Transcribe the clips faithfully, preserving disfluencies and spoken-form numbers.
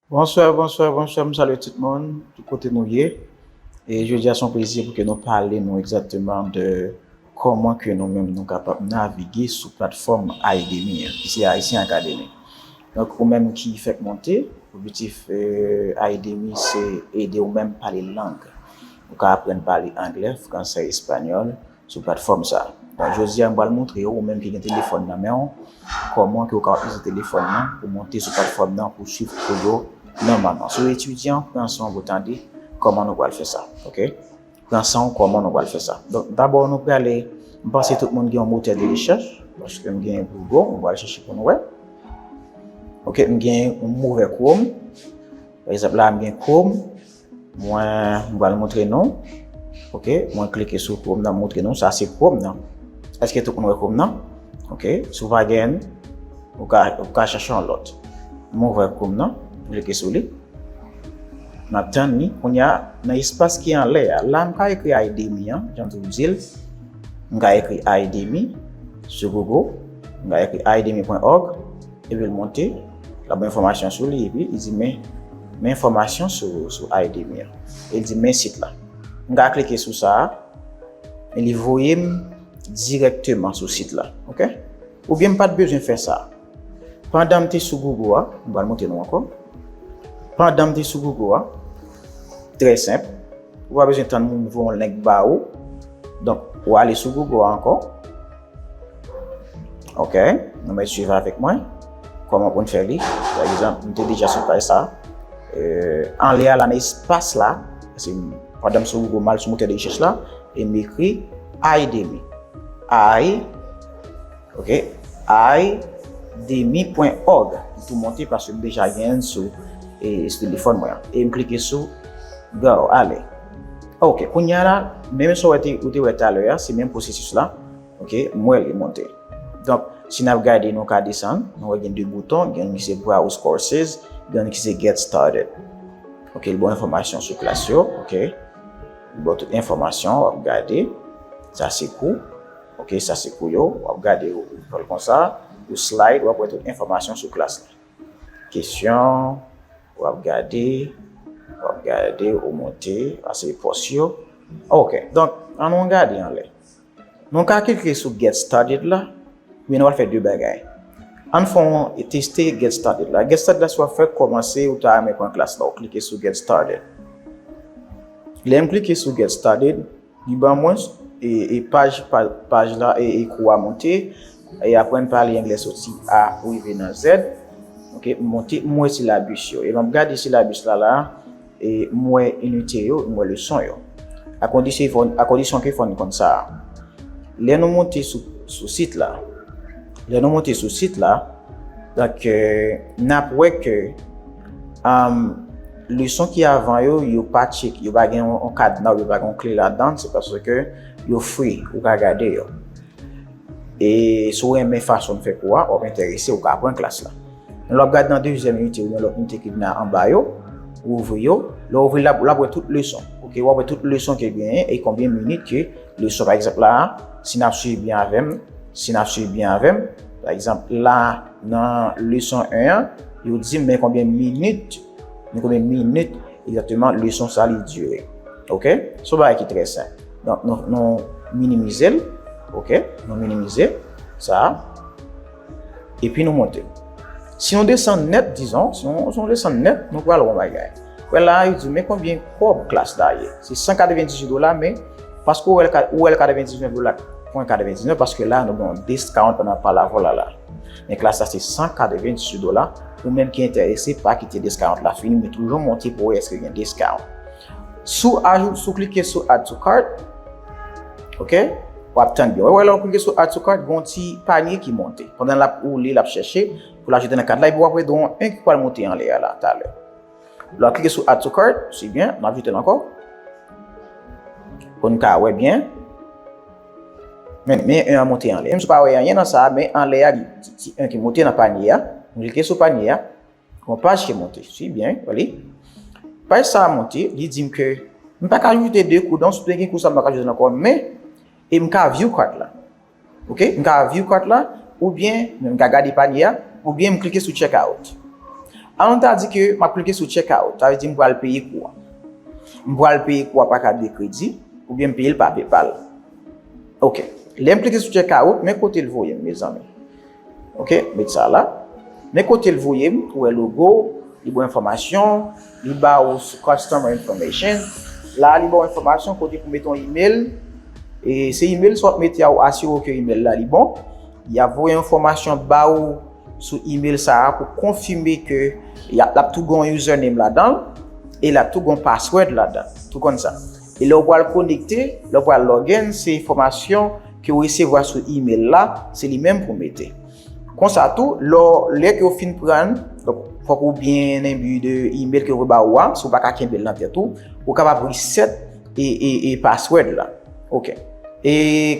Bonswa, bonswa, bonswa, m salye tout moun, tout kote nou ye. E jodi a se yon plezi pou ke nou pale nou egzakteman de kòman ke nou menm nou kapab navige sou platfòm Aidemi an, ki se Haitian Academy. Donk, ou menm ki fèk monte, objektif eh, Aidemi se ede ou menm pale lang. Ou ka aprann pale anglè, fransè, espanyòl, sou platfòm sa. Donk, jodi a, m pral montre w, ou menm ki gen telefòn nan men w, kòman ke w ka itilize telefòn nan pou monte sou platfòm nan pou swiv kou yo nòmalman. Si w etidyan, pran san w pou tande kòman nou pral fè sa, oke? Pran san w kòman nou pral fè sa. Donk, dabò, nou prale, m panse tout moun gen yon motè de rechèch, paske m gen Google, m pral chèche pou nou wè. Oke, m gen yon mouvè Chrome. Pa egzanp, la, m gen Chrome. Mwen, m pral montre nou. Oke, mwen klike sou Chrome nan, montre nou. Sa se Chrome nan. Èske tout moun wè Chrome nan? Oke, si w pa gen, ou ka, ou ka chèche yon lòt. M ouvè Chrome nan, m klike sou li. M ap tann li. Kounye a, nan espas ki anlè a, la m ka ekri Aidemi an, jan m toujou di l. M ka ekri Aidemi sou Google. M ka ekri aidemi pwen òg. Epi l monte, l ap ban enfòmasyon sou li, epi li di men, men enfòmasyon sou, sou Aidemi an. E l di men sit la. M ka klike sou sa a, e li voye m dirèkteman sou sit la, oke? Oubyen m pa t bezwen fè sa. Pandan m te sou Google a, m pral montre nou ankò. Pandan m te sou Google a, trè senp, ou pa bezwen tann moun voye yon link ba ou. Donk, ou ale sou Google a ankò. Oke, nou mèt swiv avèk mwen. Kòman pou n fè li? Pa egzanp, m te deja sou paj sa. Eh, anlè a la nan espas la, se pandan m sou Google, m al sou motè de rechèch la, e m ekri Aidemi. Ai, oke, aidemi pwen òg. Li tou monte paske m deja genyen l sou, e, sou telefòn mwen an. E m klike sou Go, ale. Oke, kounye a la, menm sa w te, ou te wè talè a, se menm pwosesis la. Oke, m wè li monte. Donk, si n ap gade, nou ka desann, nou wè gen de bouton, gen youn ki se Browse Courses, gen youn ki se Get Started. Oke, l ba w enfòmasyon sou klas yo, oke. Li ba w tout enfòmasyon, w ap gade. Sa se kou. Oke, sa se kou yo. W ap gade, ou fè l konsa, ou slide, w ap wè tout enfòmasyon sou klas la. Kesyon, w ap gade, w ap gade, ou monte, sa se pòs yo. Oke, donk, ann nou gade anlè. Nou ka klike sou Get Started la, men nou pral fè de bagay. Ann fè yon teste Get Started la. Get Started la, si w ap fè kòmanse, ou ta renmen pran klas la, ou klike sou Get Started. Lè m klike sou Get Started, li ban mwen e, e paj, pa- paj la, e, e kou a monte, e aprann pale anglè soti A rive nan Z. Oke, m monte, m wè silabis yo. E lè m ap gade silabis la, la, e m wè inite yo, m wè leson yo. A kondisyon, a kondisyon ke fò n konn sa a. Lè nou monte sou, sou sit la, lè nou monte sou sit la, donk, eh, n ap wè ke, um, leson ki avan yo, yo pa tcheke, yo pa gen yon, yon kadna, yo pa gen yon kle ladan, se paske yo fri, ou ka gade yo. E si w renmen fason n fè kou a, w ap enterese, ou ka pran klas la. Men lè w ap gade nan dezyèm inite oubyen lòt inite ki vin anba yo, ou ouvri yo. Lè w ouvri l, l ap, l ap wè tout leson. Oke, w ap wè tout leson ke genyen e konbyen minit ke leson. Pa egzanp la, si n ap swiv byen avè m, si n ap swiv byen avè m, pa egzanp la, nan leson en an, yo di m men konbyen minit, men konbyen minit egzakteman leson sa li dire. Oke? Se yon bagay ki trè senp. Donk, nou, nou minimize l. Oke? Nou minimize sa. Epi nou monte. Si nou desann nèt, dizon, si nou, si nou desann nèt, nou pral wè yon bagay. Wè la, yo di, men konbyen kòb klas la ye? Se san katrevendizuit dola, men paske ou wè l ka- ou wè l katrevendiznèf dola pwen katrevendiznèf, paske la, nou gen yon discount pandan n ap pale avè w la, la. Men klas la, se san katrevendizuit dola. Ou menm ki enterese, pa kite discount la fini, men toujou monte pou wè èske gen discount. Si w ajoute, si w klike sou Add to Cart, oke, w ap tann byen. Wè, wè, lè w klike sou Add to Cart, gen yon ti panye ki monte. Pandan l ap woule, l ap chèche pou l ajoute nan kat la, epi w ap wè gen yon en ki pral monte anlè a la, talè. Lè w klike sou Add to Cart, se byen, m ajoute l ankò. Pou n ka wè byen. Men, men en an monte anlè. Menm si w pa wè anyen nan sa, men anlè a, gen ti, ti en ki monte nan panye a. M klike sou panye a. Gon paj ki monte. Se byen, wè li. Paj sa a monte, li di m ke m pa ka ajoute de kou, donk, si w te gen kou sa, m pa ka ajoute l ankò, men, e m ka view cart la. Oke, m ka view cart la, oubyen, m ka gade panye a, oubyen m klike sou check out. An nou ta di ke m ap klike sou check out, sa vle di m pral peye kou a. M pral peye kou a pa kat de kredi, oubyen m peye l pa PayPal. Ok. Lè m klike sou check out, men kote l voye m, mezanmi. Ok, met sa la. Men kote l voye m, ou wè logo, li ba w enfòmasyon, li ba ou sou customer information. La, li ba w enfòmasyon kote pou mete yon email. E se email sa w ap mete a, ou asire w ke email la li bon. Y ap voye enfòmasyon ba ou sou email sa a pou konfime ke y ap, l ap tou gen yon username ladan l, e l ap tou gen yon password ladan l. Tou konn sa. E lè w pral konekte, lè w pral login, se enfòmasyon ke w resevwa sou email la, se li menm pou w mete. Konsa tou, lè w, lè ke w fin pran, donk, fòk ou byen enbi de email ke yo ba ou a, si w pa ka kenbe l nan tèt ou, ou kapab reset e, e, e password la. Ok. E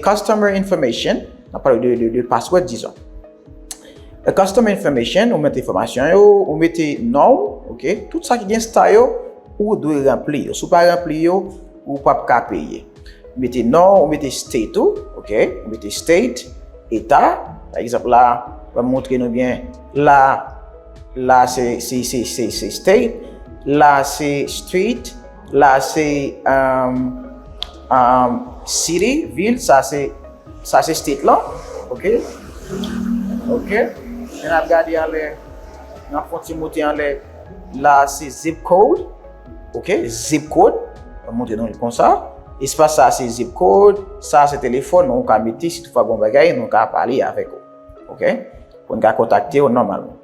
customer information, n ap pale de, de, de password, dizon. E customer information, ou mete enfòmasyon yo, ou mete non w, ok? Tout sa ki gen star yo, ou dwe ranpli yo. Si w pa ranpli yo, ou p ap ka peye. Mete non, ou mete state ou, ok? Ou mete state, eta. Pa egzanp la, m ap montre nou byen. La, la se, se, se, se, se state. La se street. La se, um, um, city, vil. Sa se, sa se state lan. Ok? Ok. E n ap gade anlè. N ap fè yon ti moute anlè. La se zip code. Ok, zip code. Mwen montre nou li konsa. Espas sa se zip code, sa se telefòn, nou ka mete si toutfwa gon bagay, nou ka pale avèk ou. Ok? Pou n ka kontakte w nòmalman.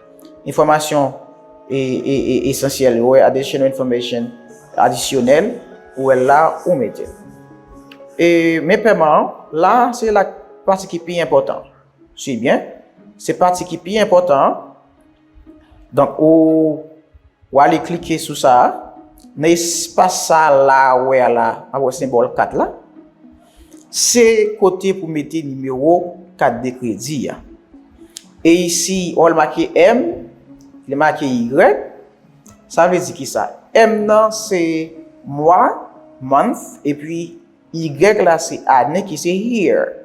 Enfòmasyon e, e, e, esansyèl, ou wè additional information, adisyonèl, ou wè la, ou mete. E, men pèman an, la, se la pati ki pi enpòtan. Swiv byen. Se pati ki pi enpòtan an. Donk, ou W ale klike sou sa a. Nan espas sa a la, w wè a la, w ap wè senbòl kat la. Se kote pou mete nimewo kat de kredi a. E isi, w wè l make M, li make Y. Sa vle di ki sa? M nan se mwa, month, epi Y la se ane ki se year.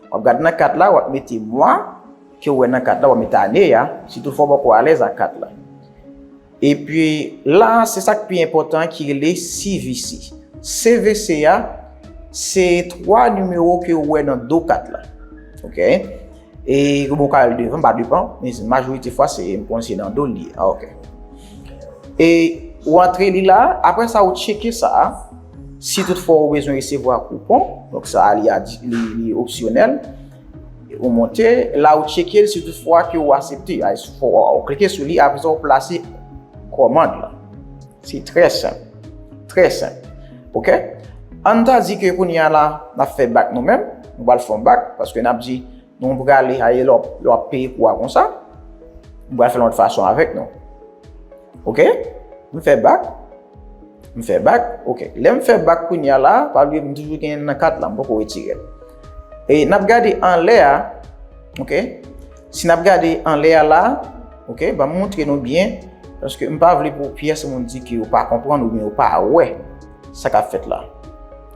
W ap gade nan kat la, w ap mete mwa, ke w wè nan kat la, w ap mete ane a, si toutfwa w poko alèz ak kat la. Epi la, se sa k pi enpòtan ki rele C V C. C V C a, se twa nimewo ke w wè nan do kat la. Ok? E bon, ka al devan, pa depan, men majorite fwa se, m konn se nan do l ye. Ah, ok. E ou antre li la, apre sa ou tcheke sa, si toutfwa ou bezwen resevwa koupon, donk sa a li, li, li opsyonèl, ou monte, la ou tcheke l, si toutfwa ke ou aksepte, a, ou klike sou li, apre sa ou plase kòmand la. Se trè senp. Trè senp. Ok? Ann ta di ke kounye a la, n ap fè bak nou menm, nou pral fè yon bak, paske n ap di, nou prale, aye lè w ap peye kou a konsa, nou pral fè l yon lòt fason avèk nou. Ok? M fè bak. M fè bak. Ok. Lè m fè bak kounye a la, pa bliye m toujou gen nan kat la, m poko retire l. E n ap gade anlè a, ok? Si n ap gade anlè a la, ok, ban m montre nou byen, paske m pa vle pou pyès moun di ke yo pa konprann oubyen yo pa wè sa k ap fèt la.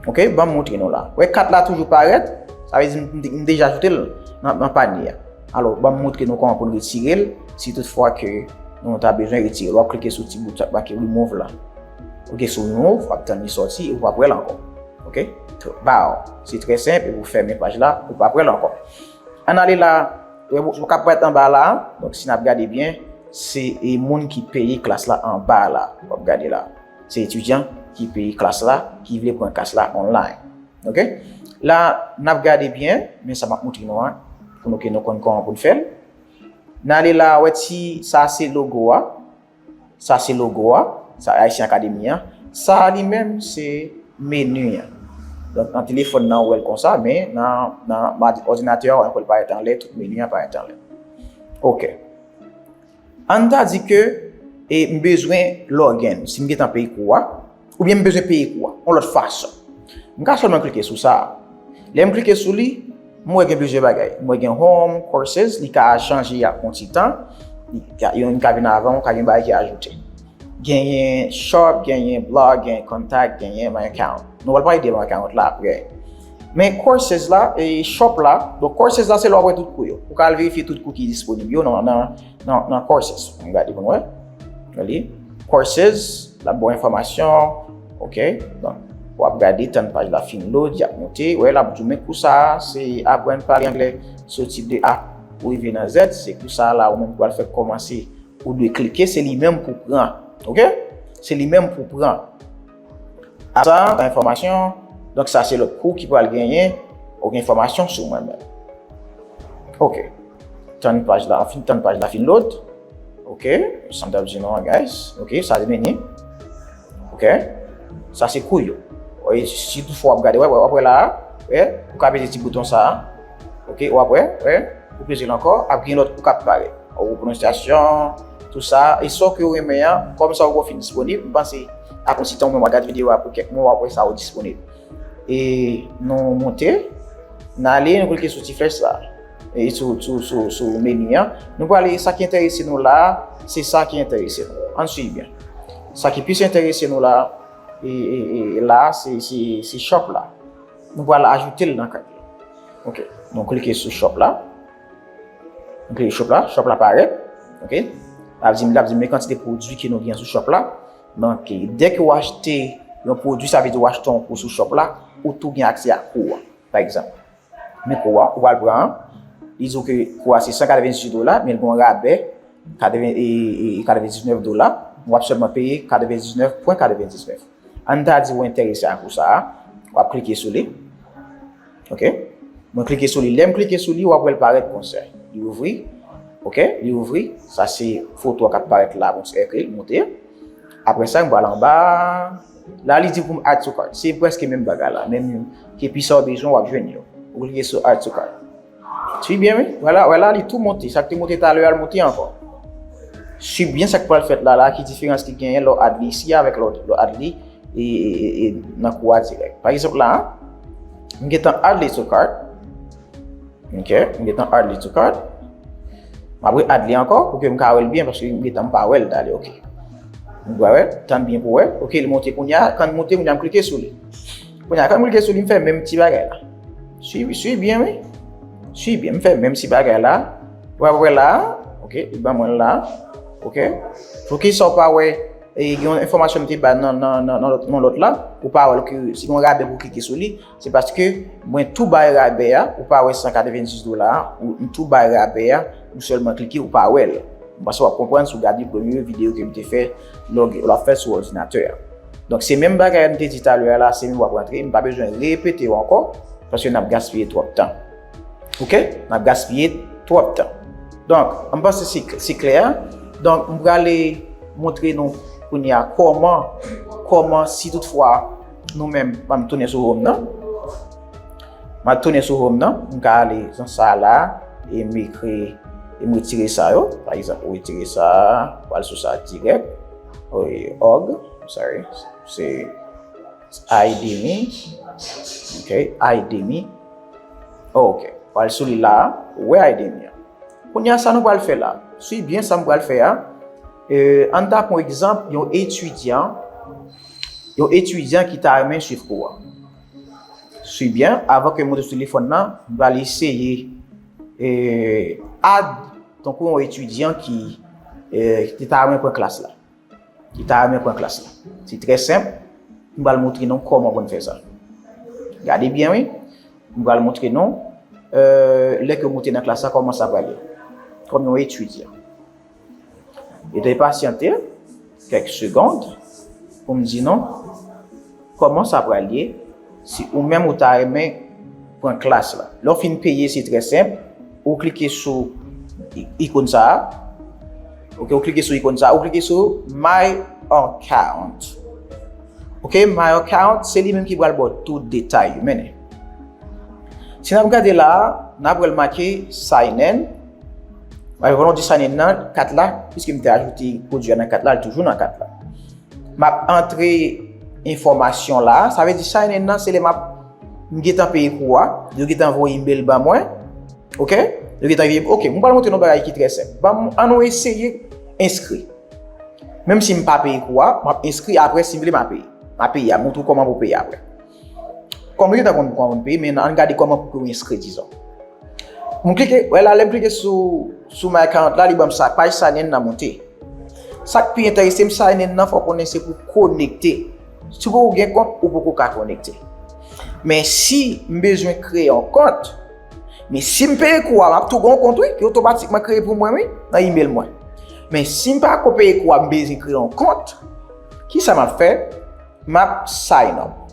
Ok, ban m montre nou la. Wè kat la toujou parèt, sa vle di m, m deja ajoute l nan, nan panye a. Alò, ban m montre nou kòman pou n retire l, si toutfwa ke nou ta bezwen retire l. W ap klike sou ti bout sa k make remove la. Ou klike sou remove, w ap tann li sòti, e ou p ap wè l ankò. Ok? Baw. Se trè senp, e pou fèmen paj la, ou p ap wè l ankò. Ann ale la, ou ka parèt anba la, donk si n ap gade byen, se, e, moun ki peye klas la anba la, w ap gade la. Se etidyan ki peye klas la, ki vle pran klas la online. Ok? La, n ap gade byen, men sa m ap montre nou an, pou nou ke nou konn kòman pou n fè l. N ale la, wè ti, sa se logo a. Sa se logo a, sa Haitian Academy an. Sa a li menm se meni an. Donk, nan telefòn nan, ou wè l konsa, men nan, nan òdinatè a, ou wè l parèt anlè, tout meni an parèt anlè. Ok. Ann ta di ke, e, m bezwen login, si m gentan peye kou a, oubyen m bezwen peye kou a, yon lòt fason. M ka sèlman klike sou sa a. Lè m klike sou li, m wè gen plizyè bagay. M wè gen home, courses, li ka chanje ak yon ti tan. Li ka, yon ka vin avan, ou ka gen bagay ki ajoute. Genyen shop, genyen blog, genyen contact, genyen my account. Nou pral pale de my account la apre. Men courses la, e shop la, donk courses la se la w ap wè tout kou yo. Ou ka al verifye tout kou ki disponib yo nan, nan, nan, nan courses. Ann gade pou n wè. Li, courses, l ap ba w enfòmasyon, ok? Donk, w ap gade, tann paj la fin load, y ap monte. Wè, l ap di w, men kou sa a, se aprann pale anglè, soti de A pou rive nan Z, se kou sa a la, ou menm pou al fè kòmanse, ou dwe klike, se li menm pou pran, ok? Se li menm pou pran. Apre sa, enfòmasyon, donk sa se lòt kou ki pral genyen, ou gen enfòmasyon sou mwen menm. Ok. Tann paj la, fin tann paj la fin load. Ok. Sa m t ap di nou an, guys. Ok, sa vini. Ok. Sa se kou yo. Wi, si toutfwa w ap gade, wè, wè, w ap wè la a, wè, ou ka peze ti bouton sa a. Ok, w ap wè, wè, ou peze l ankò, ap gen lòt kou k ap parèt. Ou pwononsyasyon, tou sa, e sa w ke w renmen an, kòm sa poko fin disponib, m panse, apre yon ti tan ou menm w ap gade videyo a pou kèk mwa, w ap wè sa yo disponib. E nou monte, n ale, nou klike sou ti flèch sa. E sou, sou, sou, sou meni an. Nou prale, sa ki enterese nou la, se sa ki enterese nou. Ann swiv byen. Sa ki plis enterese nou la, e, e, e la, se, se, se shop la. Nou pral ajoute l nan kat la. Ok. Nou klike sou shop la. Nou klike shop la, shop la parèt. Ok. L ap di m, l ap di m men kantite pwodui ke nou gen sou shop la. Donk, dèke w achte yon pwodui, sa vle di w achte yon kou sou shop la, ou tou gen aksè a kou a, pa egzanp. Men kou a, ou pral pran an, li di w ke kou a se san katrevendizuit dola, men l gen yon rabè katreven, e, e, katrevendiznèf dola, w ap sèlman peye katrevendiznèf pwen katrevendiznèf. Ann ta di w enterese a kou sa a, w ap klike sou li. Ok? Mwen klike sou li. Lè m klike sou li, w ap wè l parèt konsa. Li ouvri. Ok? Li ouvri. Sa se foto a k ap parèt la, bon, se ekri, monte. Apre sa, m pral anba. La, li di pou m add to cart. Se prèske menm bagay la. Menm ke pi sa w bezwen, w ap jwenn yo. Ou klike sou add to cart. Swiv byen, wi. Vwala, vwala, li tou monte. Sa k te monte talè a, l monte ankò. Swiv byen sa k pral fèt la, la, ki diferans ki genyen lè w add li isi a avèk lè w, lè w add li e, e, e, e nan kou a dirèk. Pa egzanp la, m gentan add li sou cart. Ok, m gentan add li sou cart. M ap re-add li ankò pou ke m ka wè l byen, paske m gentan m pa wè l talè, ok. M pa wè, tann byen pou wè. Ok, li monte kounye a, kan l monte, kounye a m klike sou li. Kounye a, kan m klike sou li, m fè menm ti bagay la. Swiv, swiv byen, wi. Swiv byen, m fè menm ti bagay la. Ou ap wè la, ok, li ban mwen l la, ok. Poukisa w pa wè, e, gen yon enfòmasyon m te bay nan, nan, nan, nan lòt, nan lòt la, ou pa wè l ke si gen yon rabè pou w klike sou li, se paske mwen tou bay rabè a, ou pa wè san katrevendizuit dola a, ou, m tou bay rabè a, ou sèlman klike, ou pa wè l. M panse w ap konprann si w gade premye videyo ke m te fè, lè w, lè w ap fè l sou òdinatè a. Donk, se menm bagay a m te di talè a la, se menm w ap rantre, m pa bezwen repete w ankò, paske n ap gaspiye twòp tan. Ok? N ap gaspiye twòp tan. Donk, m panse se, se klè. Donk, m prale montre nou kounye a kòman, kòman si toutfwa nou menm, ban m tounen sou home nan. M ap tounen sou home nan, m ka ale jan sa la, e m ekri, e m retire sa yo. Pa egzanp, ou retire sa, ou al sou sa dirèk. Wi, org, sorry, se I D me. Ok, I D me. Ok, ou al sou li la, ou wè I D me an. Kounye a, sa nou pral fè la. Swiv byen sa m pral fè a. E, ann ta pran egzanp, yon etidyan, yon etidyan ki ta renmen swiv kou a. Swiv byen, avan ke m monte sou telefòn nan, m pral eseye, e, add tankou yon etidyan ki, e, ki ta renmen pran klas la. Ki ta renmen pran klas la. Se trè senp. M pral montre nou kòman pou n fè sa. Gade byen, wi. M pral montre nou, e, lè ke w monte nan klas la, kòman sa pral ye. Kòm yon etidyan. E te pasyante kèk segond pou m di nou kòman sa pral ye si ou menm ou ta renmen pran klas la. Lè w fin peye, se trè senp. Ou klike sou i-, ikòn sa a. Ok, ou klike sou ikòn sa a. Ou klike sou My Account. Ok, My Account, se li menm ki pral ba w tout detay yo. Mennen. Si n ap gade la a, n ap wè l make sign in. Alò, pandan w di sign in nan, kat la, piske m te ajoute pwodui a nan kat la, li toujou nan kat la. M ap antre enfòmasyon la. Sa vle di sign in nan, se lè m ap, m gentan peye kou a, yo gentan voye imèl ban mwen. Ok? Yo gentan voye, ok, m pral montre nou bagay ki trè senp. Ban m, ann nou eseye enskri. Menm si m pa peye kou a, m ap enskri apre, si m vle, m a peye. M a peye a, montre w kòman pou peye apre. Kòm nou gentan konn kòman pou peye, men ann gade kòman pou ke w enskri, dizon. M klike, wè la, lè m klike sou, sou My Account la, li ban m sa, paj sign in nan monte. Sa k pi enterese m, sign in nan, fò w konnen se pou konekte. Si w poko gen kont, ou poko ka konekte. Men si m bezwen kreye yon kont, men si m peye kou a, m ap tou gen yon kont, wi, ki otomatikman kreye pou mwen, wi, nan email mwen. Men si m pa ko peye kou a, m bezwen kreye yon kont, kisa m ap fè? M ap sign up.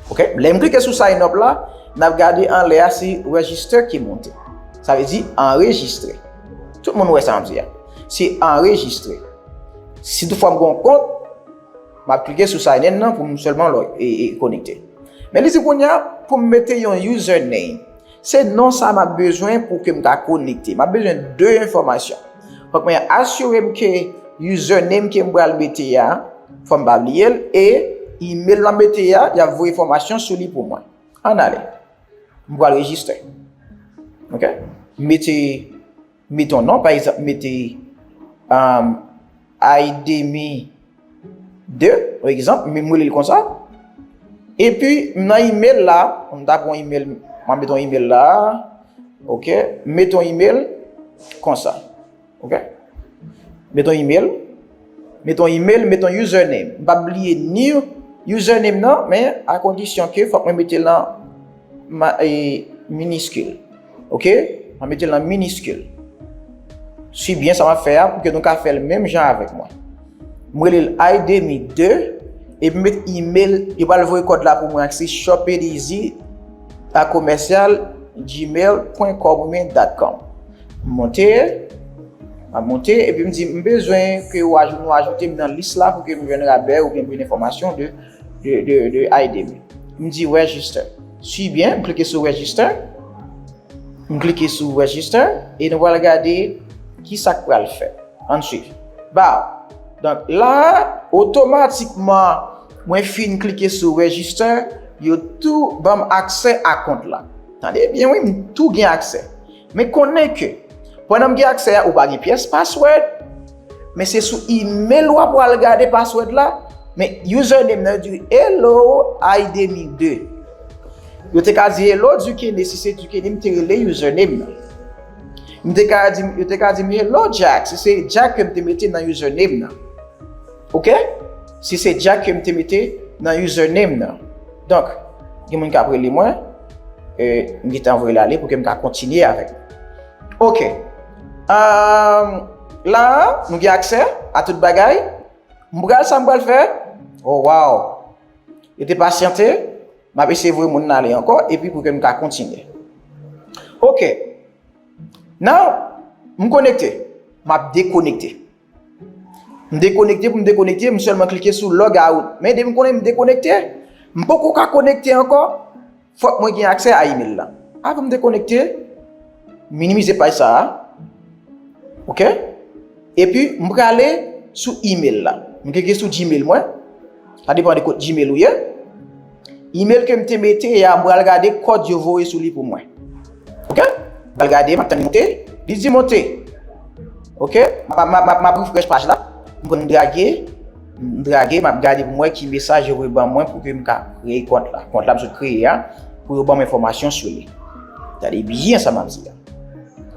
Ok? Lè m klike sou sign up la, n ap gade anlè a, se register ki monte. Sa vle di anrejistre. Tout moun wè sa m di a. Se anrejistre. Si toutfwa m gen yon kont, m ap klike sou sign in nan pou m sèlman log, e, e konekte. Men li di kounye a pou m mete yon username. Se non sa m ap bezwen pou ke m ka konekte. M ap bezwen de enfòmasyon. Fòk mwen asire m ke username ke m pral mete a, fò m pa bliye l, e email m ap mete a, y ap voye enfòmasyon sou li pou mwen. Ann ale. M pral rejistre. Ok? M mete, mete yon non, pa egzanp, m mete um, Aidemi de, pa egzanp, m rele l konsa. Epi, nan email la, m ta pran email, m ap met yon email la, ok, m met yon email konsa, ok. Met yon email, met yon email, met yon username. M p ap bliye ni username nan, men a kondisyon ke fòk mwen mete l nan ma, e, miniskil. Ok? Mwen mete l nan miniskil. Swiv byen sa m ap fè a pou ke nou ka fè l menm jan avèk mwen. Mwen rele l Aidemi de, epi m met email, yo pral voye kòd la pou mwen ak se shopedizi a commercial gmail point com oubyen dot com. M monte, m ap monte, epi m di, m bezwen ke w ajou, nou ajoute m nan lis la pou ke m jwenn rabè oubyen plis enfòmasyon de, de, de, de Aidemi. M di register. Swiv byen, m klike sou register. M klike sou register e nou pral gade ki sa k pral fèt. Ann swiv. Baw. Donk, la, otomatikman, mwen fin klike sou register, yo tou ban m aksè a kont la. Tande byen, wi, m tou gen aksè. Men konnen ke, pandan m gen aksè a, ou pa gen pyès password, men se sou email w ap pral gade password la, men username nan di, hello, Aidemi de. Yo te ka di hello Dukene, si se Dukene m te rele username nan. M te ka di, yo te ka di m hello Jack, si se Jack ke m te mete nan username nan. Ok? Si se Jack ke m te mete nan username nan. Donk, gen moun k ap rele mwen, e, m gentan voye l ale pou ke m ka kontinye avèk. Ok. Um, la, nou gen aksè a tout bagay. M pral sa m pral fè. Oh, wow. Rete pasyante, m ap eseye voye moun nan ale ankò, epi pou ke m ka kontinye. Ok. Now, m konekte. M ap dekonekte. M dekonekte, pou m dekonekte, m sèlman klike sou log out. Men depi m konnen m dekonekte, m poko ka konekte ankò. Fòk mwen gen aksè a email la. Avan m dekonekte, minimize paj sa a. Ok? Epi, m prale sou email la. M klike sou Gmail mwen. Sa depann de kot Gmail ou ye. Email ke m te mete a, m pral gade kòd yo voye sou li pou mwen. Ok? M pral gade, m ap tann li monte. Li di monte. Ok? M ap, m ap, m ap, m ap refresh paj la. M konn drage. M drage, m ap gade pou m wè ki mesaj yo voye ban mwen pou ke m ka kreye kont la. Kont la m sot kreye a, pou yo ban m enfòmasyon sou li. Gade byen sa m ap di a.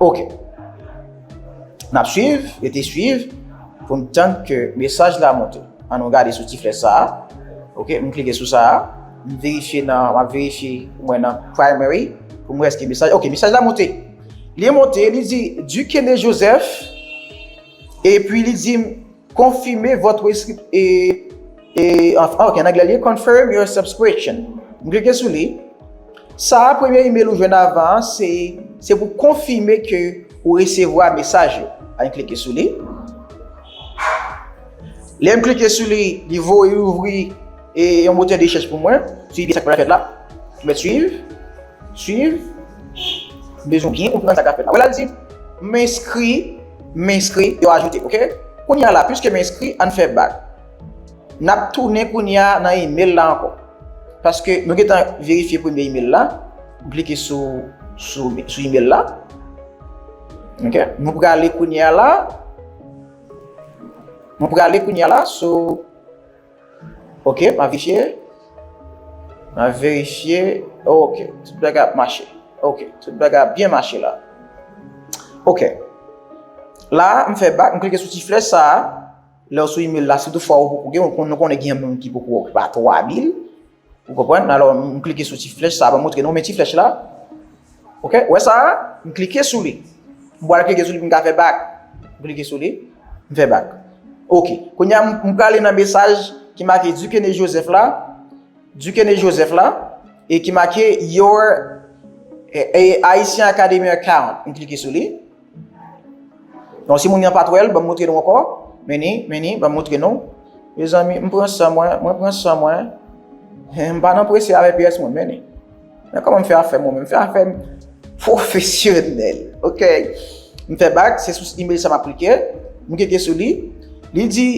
Ok. N ap swiv, rete swiv, pou n tann ke mesaj la monte. Ann nou gade sou ti flèch sa a. Ok, m klike sou sa a. M verifye nan, m ap verifye pou mwen nan primary, pou m wè èske mesaj, ok, mesaj la monte. Li monte, li di Dukene Joseph, epi li di m, confirmez votre inscri-, e, e, anf-, ah, ok, an anglè li ye, confirm your subscription. M klike sou li. Sa a, premye email ou jwenn avan an, se, se pou konfime ke ou resevwa mesaj yo. Ann klike sou li. Lè m klike sou li, li voye ouvri, e, yon motè de rechèch pou mwen. Swiv byen sa k pral fèt la. Mèt swiv. Swiv. M bezwen byen konprann sa k ap fèt la. Wè la, l di, m enskri, m enskri, yo ajoute, ok? Kounye a la, piske m enskri, ann fè bak. N ap tounen kounye a nan email la ankò. Paske nou gentan verifye premye email la. M klike sou, sou, sou email la. Ok? Nou prale kounye a la. Nou prale kounye a la sou Ok, m ap verifye. M ap verifye. Ok, tout bagay ap mache. Ok, tout bagay ap byen mache la. Ok. La, m fè bak, m klike sou ti flèch sa a. Lè w sou email la, si toutfwa ou poko gen, nou konnen gen moun ki poko wè ki pa twa mil. Ou konprann? Alò, m klike sou ti flèch sa a, ban m montre nou, men ti flèch la. Ok, wè sa a? M klike sou li. M pral klike sou li pou m ka fè bak. M klike sou li, m fè bak. Ok, kounye a m, m prale nan mesaj ki make Duquesne Joseph la. Duquesne Joseph la, e ki make your eh, eh, Haitian Academy account. M klike sou li. Donk, si moun nan pa t wè l, ban m montre nou ankò. Meni, meni, ban m montre nou. Mezanmi, m pran san mwen, mwen pran san mwen. Eh, m pa nan prese avèk pyès mwen, meni. Men kòman m fè afè mwen menm? M fè afè m pwofesyonèl. Ok. M fè bak, se sou email sa m ap klike. M klike sou li. Li di,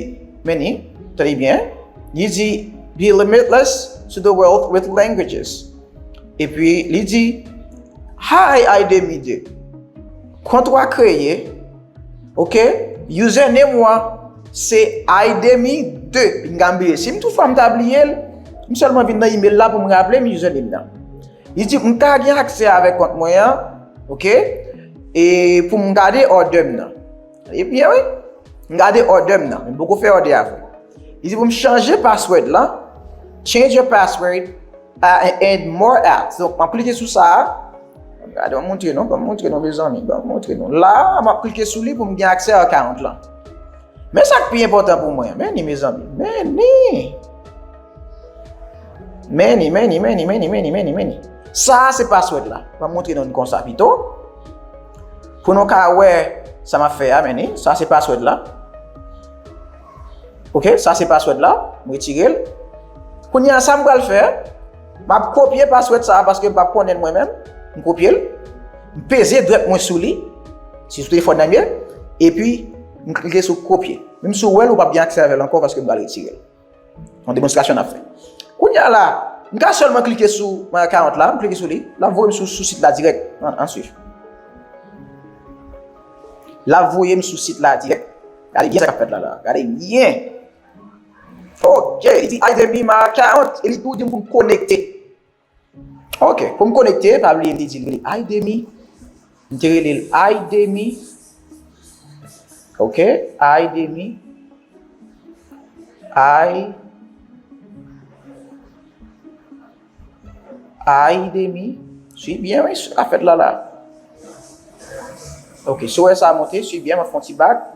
meni, tande byen. Li di, be limitless to the world with languages. Epi, li di, hi, Aidemi de. Kont w a kreye, ok, username w a, se Aidemi de. Pinga m bliye. Si m toutfwa m ta bliye l, m sèlman vin nan email la pou m raple m username nan. Li di, m ka gen aksè avèk kont mwen an, ok, e pou m gade order m nan. E byen, wi. M gade order m nan. M poko fè order a vre. Li di pou m chanje password la. Change your password uh, and more apps. Donk, m ap klike sou sa a. Gade, m montre nou, m montre nou, mezanmi, m montre nou. La, m ap klike sou li pou m gen aksè account lan. Men sa k pi enpòtan pou mwen, men ni, mezanmi, men ni. Men ni, men ni, men ni, men ni, men ni, men ni, men ni. Sa a se password la. M ap montre nou konsa pito. Pou nou ka wè sa m ap fè a, men ni. Sa se password la. Ok, sa se password la. M retire l. Kounye a, sa m pral fè, m ap kopye password sa a paske m p ap konnen l mwen menm. M kopye l. M peze dwèt mwen sou li. Si sou telefòn nan m ye. Epi, m klike sou kopye. Menm si w wè l, ou p ap gen aksè avè l ankò paske m pral retire l. Yon demonstrasyon n ap fè. Kounye a la, m ka sèlman klike sou my account la, m klike sou li, l ap voye m sou, sou sit la dirèk. An, an swiv. L ap voye m sou sit la dirèk. Gade byen sa k ap fèt la, la. Gade byen. Ok, li di, "Hi, Demi, my account." E li tou di m pou m konekte. Ok, pou m konekte, pa bliye m te di l rele Aidemi. M te rele l Aidemi. Ok, Aidemi. Ai. Aidemi. Swiv byen, wi, sa k ap fèt la, la. Ok, si w wè sa monte, swiv byen, m ap fè yon ti bak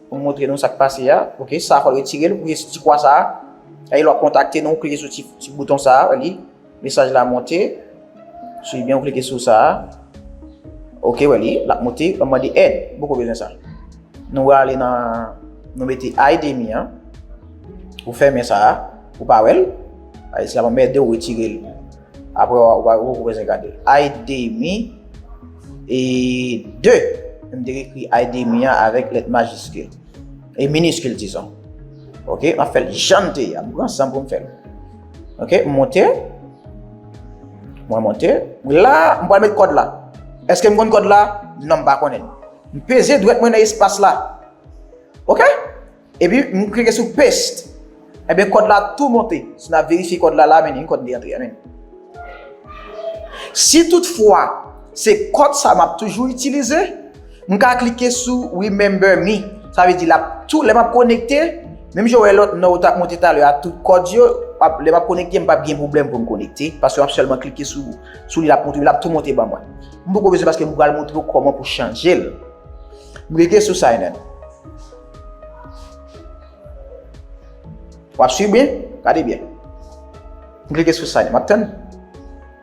pou m montre nou sa k pase a. Ok, sa fò l retire l pou retire ti kwa sa a. Epi lè w ap kontakte nou, w klike sou ti, ti bouton sa a, wè li. Mesaj la monte. Swiv byen, w klike sou sa a. Ok, wè li, l ap monte, l ap mande èd. M poko bezwen sa. Nou ale nan, nou mete Aidemi an. Ou fèmen sa a, ou pa wè l. Ayisyen ap ede w retire l. Apre, ou pa, ou poko bezwen gade l. Aidemi e de. M te ekri Aidemi an avèk lèt majiskil. E miniskil, dizon. Ok, m ap fè l jan l te ye a. M pran san m pou m fè l. Ok, m monte. Mwen monte. La, m pral met kòd la. Èske m konn kòd la? Non, m pa konnen l. M peze dwèt mwen nan espas la. Ok? Epi, m klike sou paste. Ebyen, kòd la tou monte. Si n ap verifye kòd la, la, men, kòd li antre a, men. Si toutfwa, se kòd sa m ap toujou itilize, m ka klike sou Remember Me. Sa vle di, l ap tou, lè m ap konekte, menm jan w wè lòt non w t ap monte talè a, tout kòd yo, ap, lè m ap konekte, m p ap gen pwoblèm pou m konekte, paske m ap sèlman klike sou, sou li, l ap monte, l ap tou monte ban mwen. M poko bezwen paske m pral montre w kòman pou chanje l. M klike sou Sign In. W ap swiv byen? Gade byen. M klike sou Sign In. M ap tann.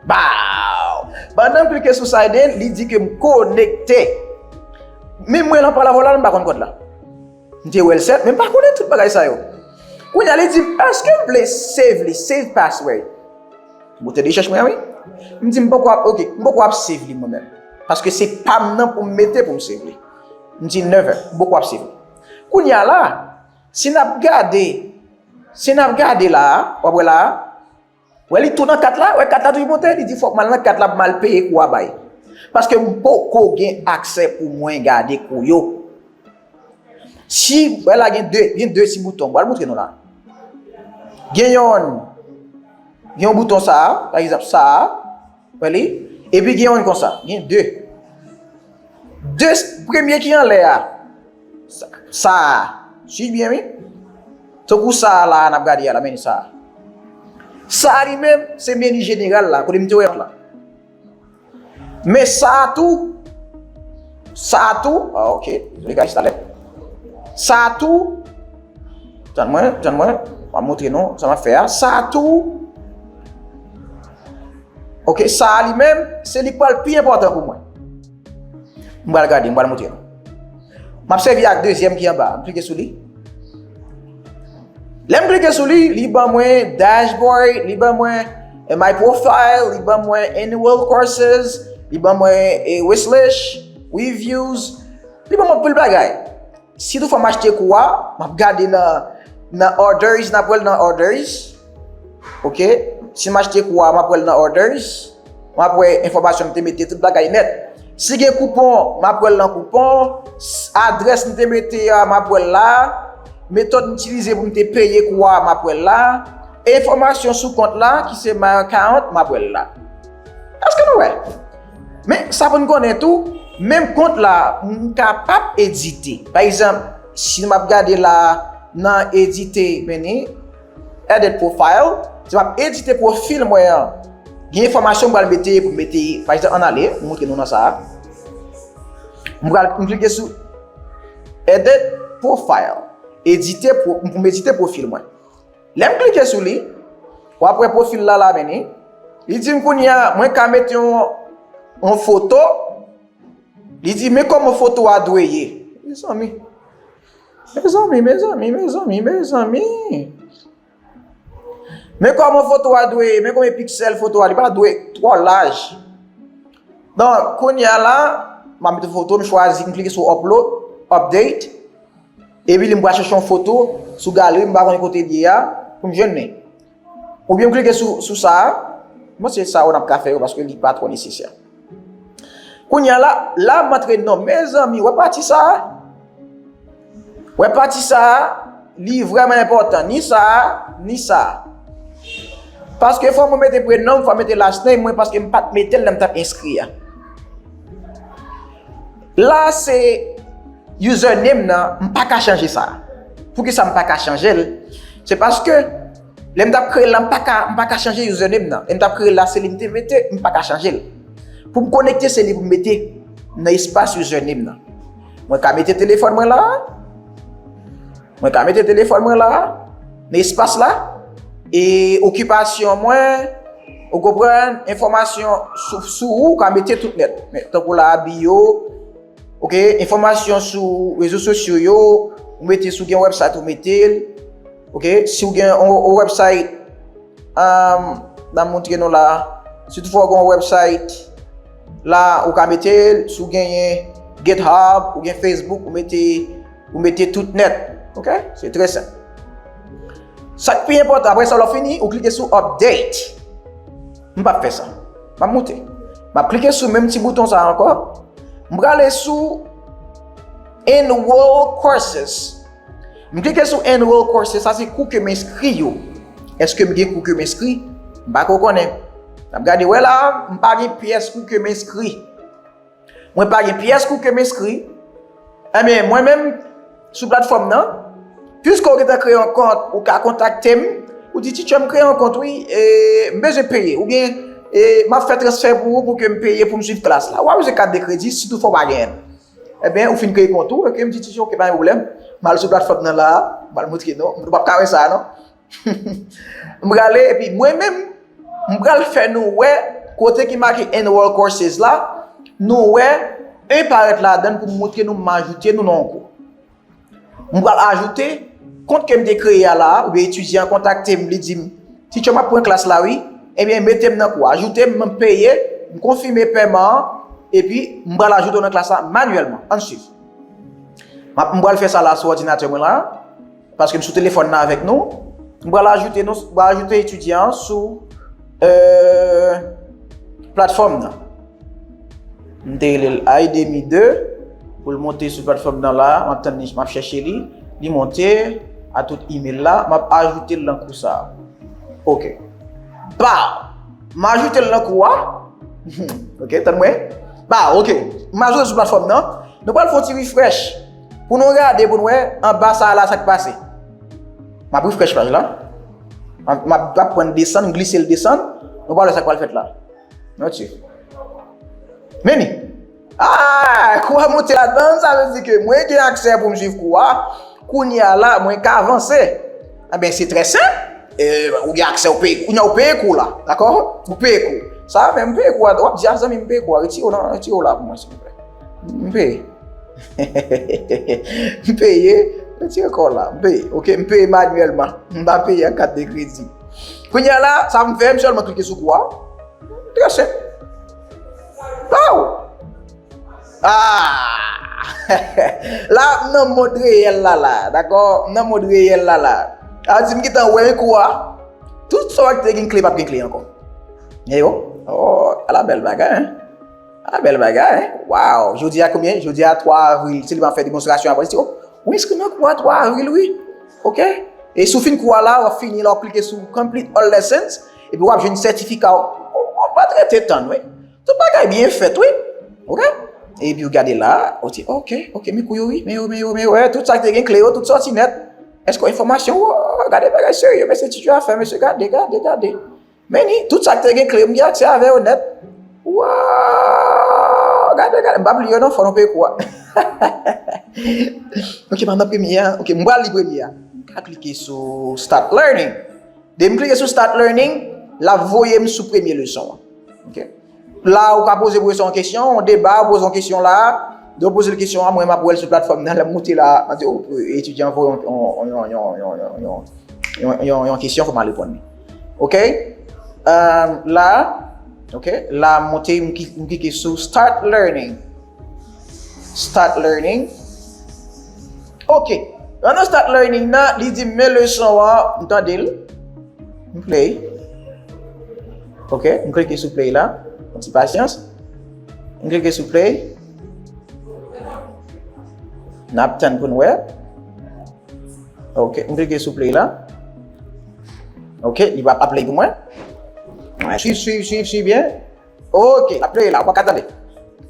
Baw! Pandan m klike sou Sign In, li di ke m konekte. Men mwen, lan pa la vòla, m pa konn kòd la. M te wè l sèt, men m pa konnen tout bagay sa yo. Kounye a, li di m, èske m vle save li, save password? M boute rechèch mwen an, wi. M di, m poko ap, ok, m poko ap save li mwen menm. Paske se pa m nan pou m mete pou m save li. M di, never, m poko ap save li. Kounye a la, si n ap gade, si n ap gade la a, w ap wè la a, wè li tou nan kat la, wè kat la toujou monte, li di fòk m al nan kat la pou m al peye kou a bay. Paske m poko gen aksè pou mwen gade kou yo. Si, wè la gen de, gen de ti bouton, m pral montre nou la. Gen yon, gen yon bouton sa a, pa egzanp sa a, wè li, epi gen yon konsa, gen de. De premye ki anlè a, Sa a, swiv byen wi. Tankou sa a la, n ap gade a la, meni sa a. Sa a li menm, se meni jeneral la, kote m te wè la. Men sa a tou, sa a tou, ah, ok, dezole guys, talè. Sa a tou, tann mwen, tann mwen, m ap montre nou sa m ap fè a. Sa a tou, ok, sa a li menm, se li k pral pi enpòtan pou mwen. M pral gade, m pral montre nou. M ap sèvi ak dezyèm ki anba a. M klike sou li. Lè m klike sou li, li ban mwen dashboard, li ban mwen eh, my profile, li ban mwen annual courses, li ban mwen eh, wishlist, reviews, li ban mwen anpil bagay. Si toutfwa m achte kou a, m ap gade nan, nan orders, n ap wè l nan orders. Ok? Si m achte kou a, m ap wè l nan orders. M ap wè enfòmasyon m te mete, tout bagay nèt. Si gen koupon, m ap wè l nan koupon. S- Adrès m te mete a, m ap wè l la. Metòd m itilize pou m te peye kou a, m ap wè l la. Enfòmasyon sou kont la, ki se my account, m ap wè l la. Èske nou wè? Men, sa pou n konnen tou, menm kont la, m kapab edite. Pa egzanp, si m ap gade la nan edite, meni, edit profile, si m ap edite pwofil mwen an, gen enfòmasyon m pral mete pou m mete, pa egzanp, ann ale, m montre nou nan sa a. M pral m klike sou edit profile, edite pou m edite pwofil mwen. Lè m klike sou li, w ap wè pwofil la la, meni. Li di m kounye a, mwen ka mete yon, yon foto. Li di, men kòman foto a dwe ye. Mezanmi. Mezanmi, mezanmi, mezanmi, mezanmi. Men kòman foto a dwe ye, men konbyen piksèl foto a, li pa dwe twò laj. Donk, kounye a la, m ap mete foto, m chwazi, m klike sou upload, update. Epi li m pral chèche yon foto sou galri, m pa konnen kote l ye a, pou m jwenn li. Oubyen m klike sou, sou sa a. Mwen se sa yo n ap ka fè yo paske li pa twò nesesè. Kounye a la, la m antre non. Mezanmi, wè pati sa a? Wè pati sa a, li vrèman enpòtan. Ni sa a, ni sa a. Paske fò mwen mete prenon m, fò mwen mete last name mwen paske m pa t mete l lè m t ap enskri a. La se username nan, m pa ka chanje sa. Poukisa m pa ka chanje l? Se paske lè m t ap kreye l la, m pa ka, m pa ka chanje username nan. Lè m t ap kreye l la, se li m te mete, m pa ka chanje l. Pou m konekte, se li pou m mete nan espas username nan. Mwen ka mete telefòn mwen la. Mwen ka mete telefòn mwen la, nan espas la, e okipasyon mwen, ou konprann, enfòmasyon sou, sou ou, ou ka mete tout nèt. Men, tankou la, bio, ok, enfòmasyon sou rezo sosyo yo, ou mete, si w gen website, ou mete l, ok, si w gen yon, yon website, um, n ap montre nou la, si toutfwa w gen yon website, la, ou ka mete l, si w genyen GitHub, ou gen Facebook, ou mete, ou mete tout nèt. Ok? Se trè senp. Sa k pi enpòtan, apre sa, lè w fini, ou klike sou update. M p ap fè sa. M ap moute. M ap klike sou menm ti bouton sa a ankò. M prale sou enroll courses. M klike sou enroll courses, sa se kou ke m enskri yo. Èske m gen kou ke m enskri? M pa ko konnen. N ap gade, wè la, m pa gen pyès kou ke m enskri. Mwen pa gen pyès kou ke m enskri. Enben, mwen menm, sou platfòm nan, piske w gentan kreye yon kont, ou ka kontakte m, ou di, "Teacher, m kreye yon kont, wi, e m bezwen peye, oubyen e m ap fè transfè pou ou pou ke m peye pou m swiv klas la." W ap bezwen kat de kredi, si toutfwa w pa genyen l. Enben, ou fin kreye kont ou, ok, m di, "Teacher, ok, pa gen pwoblèm." M al sou platfòm nan la, m al montre nou, nou p ap ka wè sa, non? M prale, epi mwen menm, m pral fè nou wè kote ki make enroll courses la, nou wè, e parèt ladan l pou m montre nou, m ajoute nou nan yon kou. M pral ajoute kont ke m te kreye a la, oubyen etidyan an kontakte m, li di m, "Teacher, m ap pran klas la, wi." Ebyen, mete m nan kou a. Ajoute m, m peye, m konfime pèman an, epi m pral ajoute w nan klas la manyèlman. Ann swiv. M ap, m pral fè sa la sou òdinatè mwen la, paske m sou telefòn nan avèk nou. M pral ajoute nou, m pral ajoute etidyan an sou, euh, platfòm nan. M te rele l Aidemi de pou l monte sou platfòm nan la. M ap tann li, m ap chèche li. Li monte a tout email la. M ap ajoute l nan kou sa a. Ok. Ba! M ajoute l nan kou a. Ok, tann mwen. Ba, ok. M ajoute l sou platfòm nan. Nou pral fè yon ti refresh. Pou nou gade, pou nou wè, anba sa a la, sa k pase. M ap refresh paj la. M ap, m ap, m ap pran desann, glise l desann. Nou pral wè sa k pral fèt la. Yon ti. Men ni. Ah, kou a monte ladan, sa vle di ke mwen gen aksè pou m swiv kou a. Kounye a la, mwen ka avanse. Enben, se trè senp. E, ou gen aksè, ou peye. Kounye a, ou peye kou la. Dakò? Ou peye kou. Sa a menm, m peye kou a. W ap di, a, zanmi, m peye kou a. Retire w nan, retire w la pou mwen, silvouplè. M peye. M peye. Retire kou la. M peye. Oke, m peye manyèlman. M pa peye ak kat de kredi. Kounye a la, sa m fè, m sèlman klike sou kou a. Trè senp. Waw! Ah! La, m nan mond reyèl la, la. Dakò? M nan mond reyèl la, la. Sa vle di m gentan wè kou a. Tout sa w te gen kle, p ap gen kle ankò. Eyo. Oh, ala bèl bagay, hein? Ala bèl bagay, hein? Waw! Jodi a konbyen? Jodi a twa avril. Se li m ap fè demonstrasyon apre. Li di, oh, ou enskri nan kou a twa avril, wi. Oke? E si w fin kou a la, w ap fini la, w ap klike sou Complete All Lessons. Epi w ap jwenn sètifika w. Ou, ou pa t rete tann, wi. Tout bagay byen fèt, wi. Oke? Epi w gade la, w di, oke, oke, men kou yo, wi, men yo, men yo, men yo, eh, tout sa ki te gen kle yo, tout sòti nèt. Èske w enfòmasyon, oh, gade bagay serye, men se ti afè, mesye, gade, gade, gade. Men ni, tout sa ki te gen kle yo, m gen aksè avè yo nèt. Waw, gade, gade, m p ap li yo non, fò nou peye kou a. Oke, pandan premye a, oke, m pral li premye a. M ka klike sou Start Learning. Depi m klike sou Start Learning, l ap voye m sou premye leson an. Oke? La, ou ka poze pwofesè yon kesyon, yon deba, ou poze yon kesyon la. Depi w poze l kesyon an, mwen, m ap wè l sou platfòm nan, lè m moute la, m ap di, oh, etidyan voye yon, yon, yon, yon, yon, yon, yon, yon, yon, yon kesyon, fò m al reponn li. Oke? Euh, la, oke, la, m moute, m ki-, m klike sou Start Learning. Start Learning. Oke. Pandan Start Learning nan, li di m men leson an, m tande l. M play. Oke, m klike sou play la. Yon ti pasyans. M klike sou play. N ap tann pou n wè. Oke, m klike sou play la. Oke, li pa ap play pou mwen. Mwen swiv, swiv, swiv, swiv byen. Oke, l ap play la, ou pa ka tande.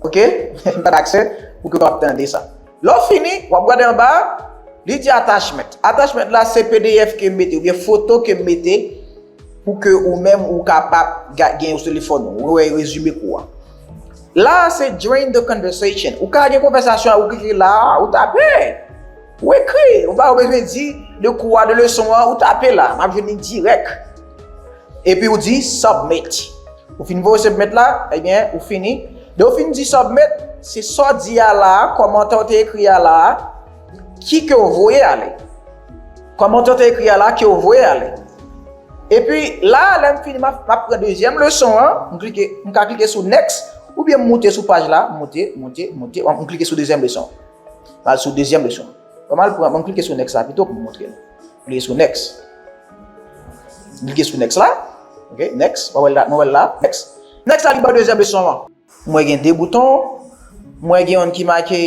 Oke, m pa t aksè pou ke w ap tande sa. Lè w fini, w ap gade anba, li di attachment. Attachment la, se P D F ke m mete, oubyen foto ke m mete, pou ke ou menm ou kapab ga-, gen yo sou telefòn ou, ou wè rezime kou a. La, se join the conversation. Ou ka gen konvèsasyon, ou klike la, ou tape. Ou ekri, ou pa bezwen di de kou a, de leson an, ou tape la, m ap jwenn li dirèk. Epi ou di submit. Ou fin voye submit la, ebyen, ou fini. Lè ou fin di submit, se sa w di a la, kòmantè w te ekri a la, ki ke w voye ale. Kòmantè w te ekri a la, ke w voye ale. Epi la, lè m fini, m ap, m ap pran dezyèm leson an, m klike, m ka klike sou next, oubyen m moute sou paj la, moute, moute, moute, m klike sou dezyèm leson. M al sou dezyèm leson. Ban m al pran, ban m klike sou next la pito pou m montre nou. Klike sou next. Klike sou next la. Ok, next. Mwen wè l la, mwen wè l la. Next. Next la, li ban dezyèm leson an. Mwen gen de bouton. Mwen gen yon ki make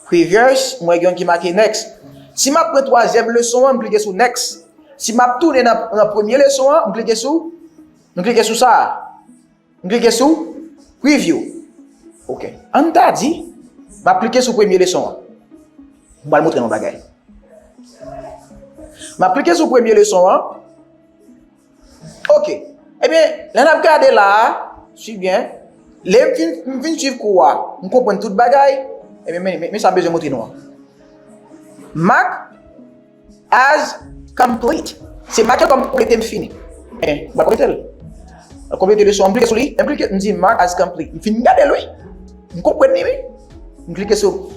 previous. Mwen gen yon ki make next. Si m ap pran twazyèm leson an, m klike sou next. Si m ap tounen nan, nan premye leson an, m klike sou, m klike sou sa a. M klike sou preview. Ok. Ann ta di, m ap klike sou premye leson an. M pral montre nou bagay. M ap klike sou premye leson an. Ok. Ebyen, lè n ap gade la a, swiv byen. Lè m fin, m fin swiv kou a, m konprann tout bagay. Ebyen, men, men, men sa m bezwen montre nou an. Mark as complete. Se make l kòm konplete, m fini. Men, m pa konplete l. Konplete leson an, m klike sou li, m klike, m di mark as complete. M fin gade l, wi. M konprann li, wi. M klike sou,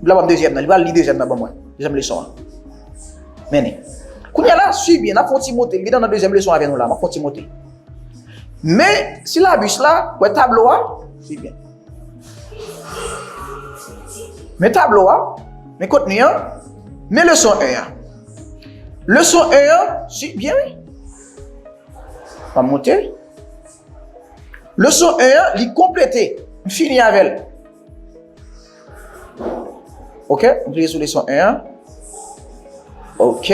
la ban m dezyèm nan, li pral li dezyèm nan ban mwen. Dezyèm leson an. Men ni. Kounye a la, swiv byen, n ap fè yon ti moute. Li gentan nan dezyèm leson avè nou la, m ap fè yon ti moute. Men silabis la, wè tablo a, swiv byen. Men tablo a, men kontni an, men leson en an. Leson en an, swiv byen, wi. M ap monte. Leson en an, li konplete. M fini avè l. Ok, m klike sou leson en an. Ok.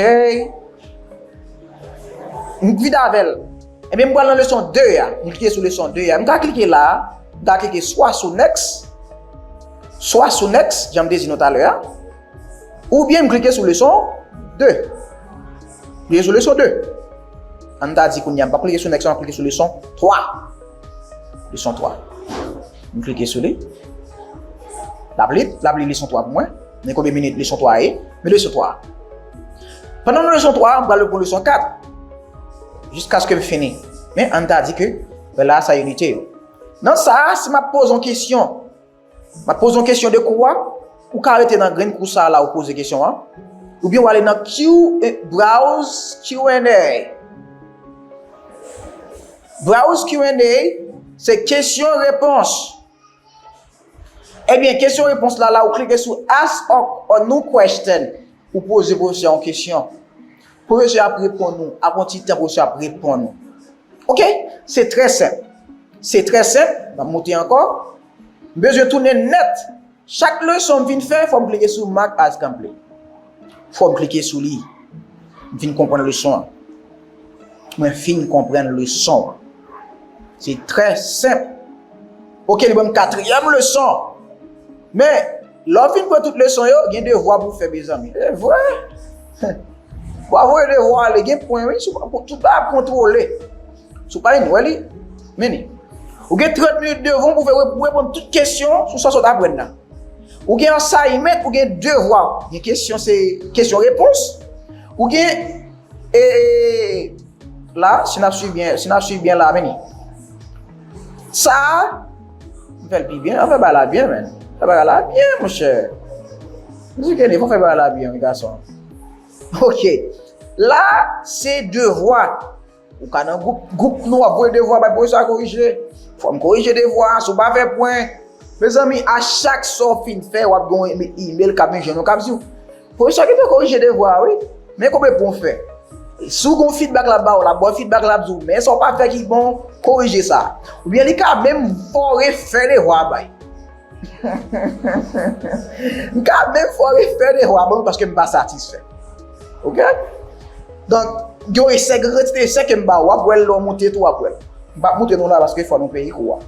M vide avè l. Ebyen, m pral nan leson de a. M klike sou leson de a. M ka klike la a. M ka klike swa sou next. Swa sou next, jan m te di nou talè a. Oubyen m klike sou leson de. Klike sou leson de. Ann ta di kounye a, m p ap klike sou next, m ap klike sou leson twa. Leson twa. M klike sou li. L ap li, l ap li leson twa pou mwen. Men konbyen minit leson twa ye? Men leson twa. Pandan nou leson twa, m pral pran leson kat. Jiskaske m fini. Men ann ta di ke, ben la, sa inite yo. Nan sa a, si m ap poze yon kesyon, m ap poze yon kesyon de kou a, ou ka rete nan grenn kou sa a la ou poze kesyon an, oubyen w ale nan Q, eh, Browse Q and A. Browse Q and A, se kesyon repons. Ebyen, kesyon repons la, la ou klike sou Ask a, a new question, ou poze pwofesè yon kesyon. Pwofesè ap reponn ou, apre yon ti tan pwofesè ap reponn ou. Oke? Se trè senp. Se trè senp. M ap monte ankò. M bezwen tounen nèt. Chak leson m fin fè, fò m klike sou Mark as complete. Fò m klike sou li. M fin konprann leson an. Mwen fin konprann leson an. Se trè senp. Oke, li ban m katriyèm leson. Men, lè w fin pran tout leson yo, gen devwa pou w fè, mezanmi. E vre? W a voye devwa ale, gen pwen, wi. Si w pa, tout bagay ap kontwole. Si w pa vin wè li, men li. Ou gen trant minit devan w pou fè, pou reponn tout kesyon sou sa w sot aprann nan. Ou gen assignment, ou gen devwa. Gen kesyon, se kesyon repons. Ou gen, e, la, si n ap swiv byen, si n ap swiv byen la, men li. Sa a, m fè l pi byen, an fè bagay la byen, men. Fè bagay la byen, monchè. M di ke fò fè bagay la byen, wi, gason. Oke. La, se devwa. Ou ka nan gwoup, gwoup nou, w ap voye devwa bay pwofesè a korije. Fò m korije devwa a, si w pa fè pwen. Mezanmi, a chak sa w fin fè, w ap gen yon email k ap vin jwenn ou, k ap di w, pwofesè a gentan korije devwa a, wi. Men konbyen pwen w fè. Si w gen yon feedback l ap ba w, l ap ba w feedback, l ap di w, men sa w pa fè ki bon, korije sa. Oubyen li ka menm fè w refè devwa a bay. M ka menm fè w refè devwa a ban mwen paske m pa satisfè. Oke? Donk, gen yon esè, gen kantite esè ke m ba w, w ap wè l lè w monte tou, w ap wè l. M p ap montre nou la paske fò nou peye kou a.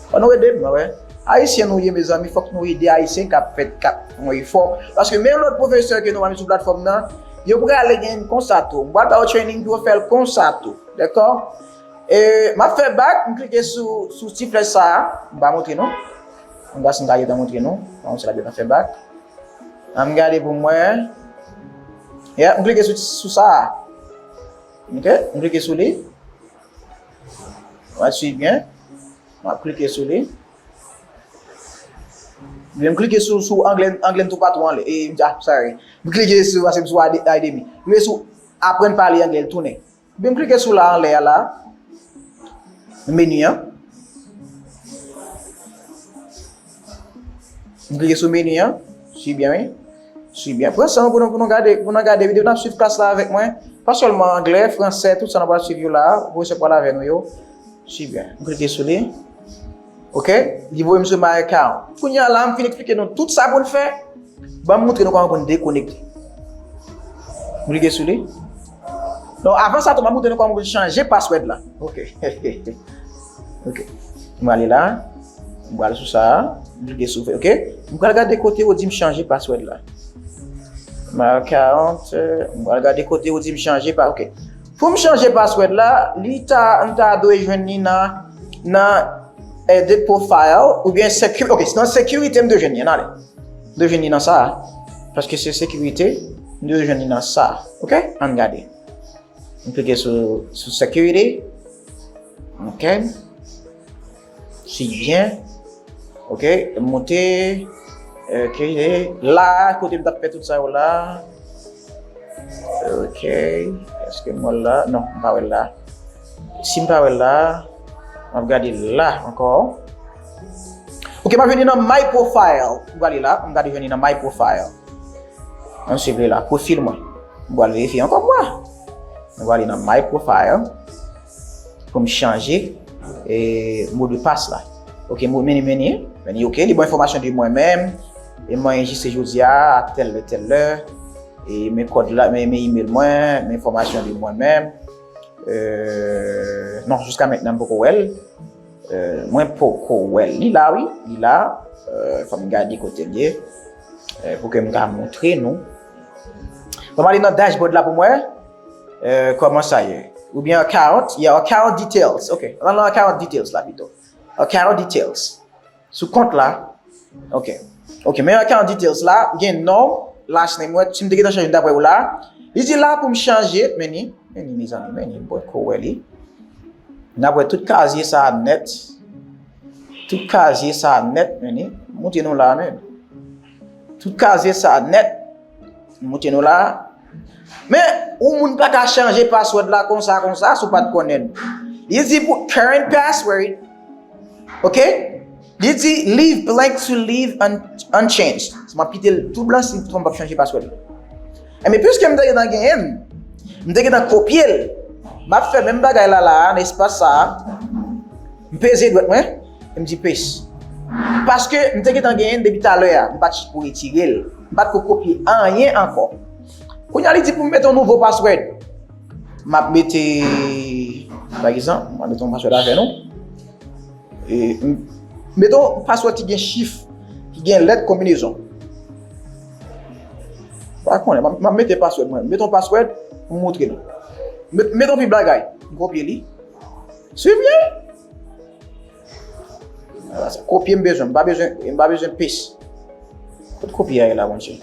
Fò nou ede m, wè. Ayisyen nou ye, mezanmi, fòk nou ede Ayisyen k ap fè, k ap fè yon efò. Paske menm lòt pwofesè ke nou pa met sou platfòm nan, yo prale gen konsa tou. M pral ba yo training pou yo fè l konsa tou. Dakò? E, m ap fè bak, m klike sou, sou ti flèch sa a. M va montre nou. M va si m ta gentan montre nou. Kòman se la gentan fè bak. An m gade pou m wè. Yeah, m klike sou, sou sa a. Ok, m klike sou li. M ap swiv byen. M ap klike sou li. Oubyen m klike sou, sou anglè, anglè m toupatou anlè. E, ah, sorry. M klike sou, paske m sou Ade-, Aidemi. M klike sou aprann pale anglè, l tounen. Oubyen m klike sou la anlè a la. Meni an. M klike sou meni an. Swiv byen, wi. Swiv byen. Pran san nou pou nou, pou nou gade, pou nou gade videyo, n ap swiv klas la avèk mwen. Pa sèlman anglè, fransè, tout sa nou pral swiv yo la a. Pwofesè pral avè nou yo. Swiv byen. M klike sou li. Ok? Li voye m sou my account. Kounye a la, m fin eksplike nou tout sa pou n fè. Ban m montre nou kòman pou n dekonekte. M klike sou li. Non, avan sa tou, m ap montre nou kòman pou n chanje password la. Ok. Ok. M ale la. M pral sou sa. M klike sou, ok. M pral gade kote yo di m chanje password la. My account, euh, m pral gade kote yo di m chanje pa, ok. Pou m chanje password la, li ta, m ta dwe jwenn li nan, nan edit profile oubyen secu-, ok, nan sekirite m dwe jwenn li, ann ale. M dwe jwenn li nan sa a. Paske se sekirite, m dwe jwenn li nan sa a. Ok? Ann gade. M klike sou, sou security. Ok. Swiv byen. Ok. M monte. Ok. La, kote m t ap fè tout sa yo la. Ok. Èske m wè l la? Non, m pa wè l la. Si m pa wè l la, m ap gade la ankò. Ok, m ap vini nan My Profile. M prale la, m gade jwenn li nan My Profile. Ann swiv li la, pwofil mwen. M pral verifye ankò pou mwen. M prale nan My Profile pou m chanje, e, modpas la. Ok, mo-, meni, meni, meni, ok, li ban enfòmasyon de mwen menm. E mwen anrejistre jodi a, a tèl lè, tèl lè. E men kòd la, men, men email mwen, men enfòmasyon de mwen menm. Euh, non, jiska mentnan m poko wè l. Euh, mwen poko wè l. Li la, wi, li la. Euh, fò m gade kote l ye. Eh, pou ke m ka montre nou. Ban m ale nan dashboard la pou m wè, eh, kòman sa ye. Oubyen account, yeah, account details. Ok, ann al nan account details la pito. Account details. Sou kont la. Ok. Ok, men account details la, gen non, last name, wè, si m te gentan chanje, m t ap wè w la. Li di la pou m chanje, men ni, men ni, mezanmi, men ni, m poko wè li. N ap wè tout kazye sa a nèt. Tout kazye sa a nèt, men ni. Montre nou la, men. Tout kazye sa a nèt. Montre nou la. Men, yon moun pa ka chanje password la konsa, konsa, si w pa t konnen. Li di pou current password. Ok? Li di leave blank to leave un, unchanged. Si m ap kite l tou blan, si m p ap chanje password la. Enben, piske m te gentan genyen l, m te gentan kopye l. M ap fè menm bagay la la a, nan espas sa a. M peze dwèt mwen, e m di paste. Paske m te gentan genyen l depi talè a, m pa t pou retire l. M pa t ko kopye anyen ankò. Kounye a li di pou m mete yon nouvo password. M ap mete, pa egzanp, m ap mete yon password avè nou. E, m, mete yon password ki gen chif, ki gen lèt konbinezon. Pa konnen, m ap, m ap mete password mwen. Mete yon password, m montre nou. Met, mete yon pi bagay, m kopye li. Swiv byen. Ala sa, kopye m bezwen, m pa bezwen, m pa bezwen paste. Kot kopye a ye la, Bondye?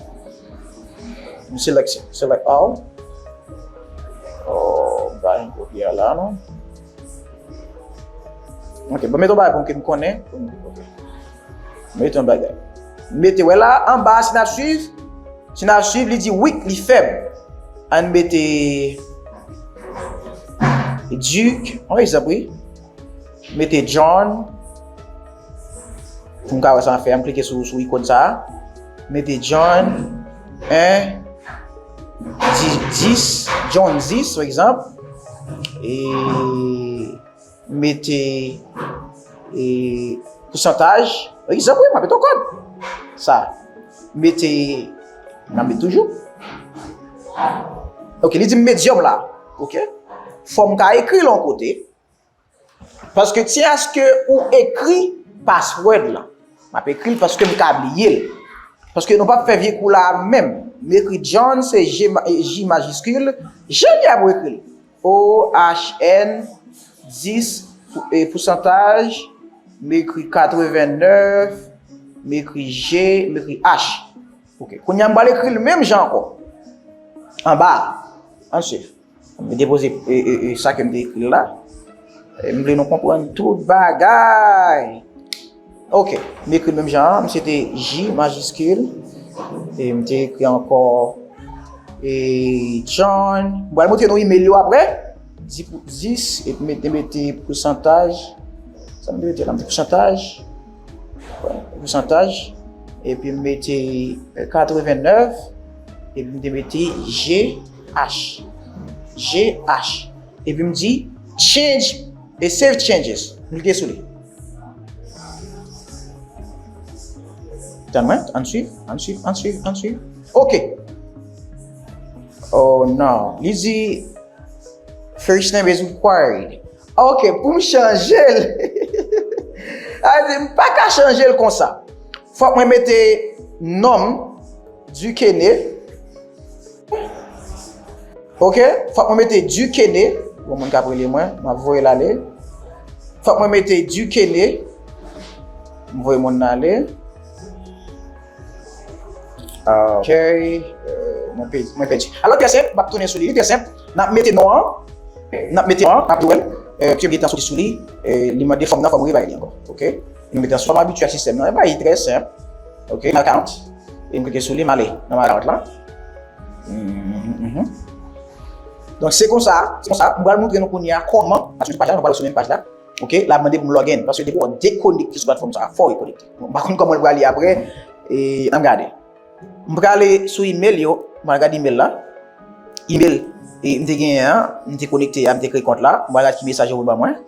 M select, select all. Oh, m pa jwenn kopye a la, non. Ok, bon, mete yon bagay pou m ke m konnen. Ok. Mete yon bagay. Mete, wè la, anba, si n ap swiv, si n ap swiv, li di weak, li fèb. Ann mete Duke, yon egzanp, wi. Mete John. Pou m ka wè sa m ap fè, m klike sou, sou ikòn sa a. Mete John en, dis, dis, John dis, pa egzanp. E mete, e pousantaj. Pa egzanp, wi, m ap mete yon kòd. Sa. Mete, m ap mete toujou. Ok, li di m medium la. Ok? Fò m ka ekri l yon kote. Paske ti aske ou ekri password lan. M ap ekri l paske m ka bliye l. Paske nou p ap fè vye kou la a menm. M ekri John, se J ma-, J majiskil. Jan li a pou ekri l. O H N dis, pou, e, pousantaj. M ekri katrevennnèf. M ekri G, m ekri H. Ok. Kounye a m pral ekri l menm jan ankò. Anba a. Ann swiv. M depoze, e, e, e, sa ke m te ekri la. E m vle nou konprann tout bagay. Ok, m ekri l menm jan an, misye te J majiskil. E m te ekri ankò, e, John. M pral montre nou email yo apre. Di pou dis, epi mete, mete pousantaj. Sa m te mete la, m te pousantaj. Pousantaj. Epi m mete, e, katrevennnèf. Epi m te mete G H. G H. Epi m di change e save changes. M klike sou li. Tann mwen, ann swiv, ann swiv, ann swiv, ann swiv. Ok. Oh non. Li di first name is required. Ok, pou m chanje l. Sa vle di, m pa ka chanje l konsa. Fòk mwen mete non m, Duquesne. Ok, fòk mwen mete Duquesne. Bon, moun k ap rele mwen, m ap voye l ale. Fòk mwen mete Duquesne. M voye moun nan ale. Ok, euh, mwen pe-, mwen pèdi. Alò, trè senp, m ap tounen sou li. Li trè senp. N ap mete non an. N ap mete non an, n ap di w, euh, ke m gentan soti sou li. Euh, li mande fòm nan, fò m rebay li ankò. Ok? Nou mete ansanm, abitye ak sistèm nan. E bay trè senp. Ok, my account. E m klike sou li, m ale nan my account la. Mhm, mhm. Donk, se konsa, se konsa, m pral montre nou kounye a kòman, paske sou paj la, nou pral sou menm paj la. Ok, l ap mande pou m log in, paske depi w dekonekte sou platfòm sa a, fò w rekonekte. Bon, m pa konn kòman l prale apre, e, ann gade. M prale sou email yo, m pral gade email la. Email, e, m te genyen an, m te konekte a, m te kreye kont la. M pral gade ki mesaj yo voye ban mwen.